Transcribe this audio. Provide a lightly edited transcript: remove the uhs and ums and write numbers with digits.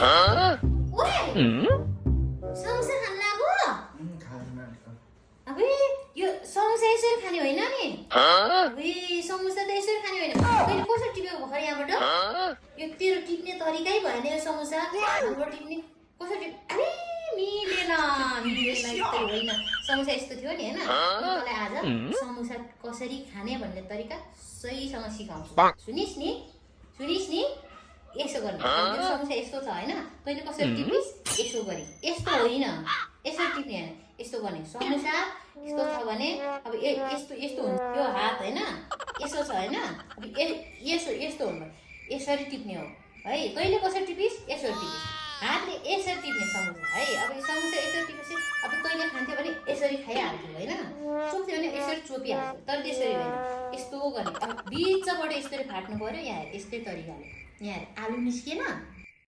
ओए समोसा खान लाग्यो अबे यो समोसा यसरी खाने होइन नि अबे समोसा त यसरी खाने होइन तैँले कसरी टिपेको भर्खर यहाँबाट यो तेरो टिप्ने तरिकै भएन यो समोसा हाम्रो टिप्ने कसरी अरे मिलेन यस्तो होइन समोसा यस्तो थियो नि होइन मलाई आज समोसा कसरी खाने भन्ने तरिका सहीसँग सिकाउँछु सुनिस् नि यसो गर्ने समोसा यस्तो छ होइन तैँले कसरी टिपिस् यसो गरी यस्तो होइन यसरी टिप्ने होइन यस्तो गर्ने समोसा यस्तो छ भने अब यस्तो यस्तो हुन्छ यो हात होइन यसो छ होइन अब यस्तो हुन्छ यसरी टिप्ने हो है तैँले कसरी टिपिस् यसरी टिपिस् हातले यसरी टिप्ने समोसा है अब समोसा यसरी टिपेपछि अब तैँले खान्थ्यो भने यसरी खाइहाल्थ्यो होइन चोप्थ्यो भने यसरी चोपिहाल्थ्यो तर त्यसरी होइन यस्तो गर्ने अब बिचबाट यसरी फाट्नु पर्यो यहाँ यस्तै तरिकाले यहाँ आलु निस्किएन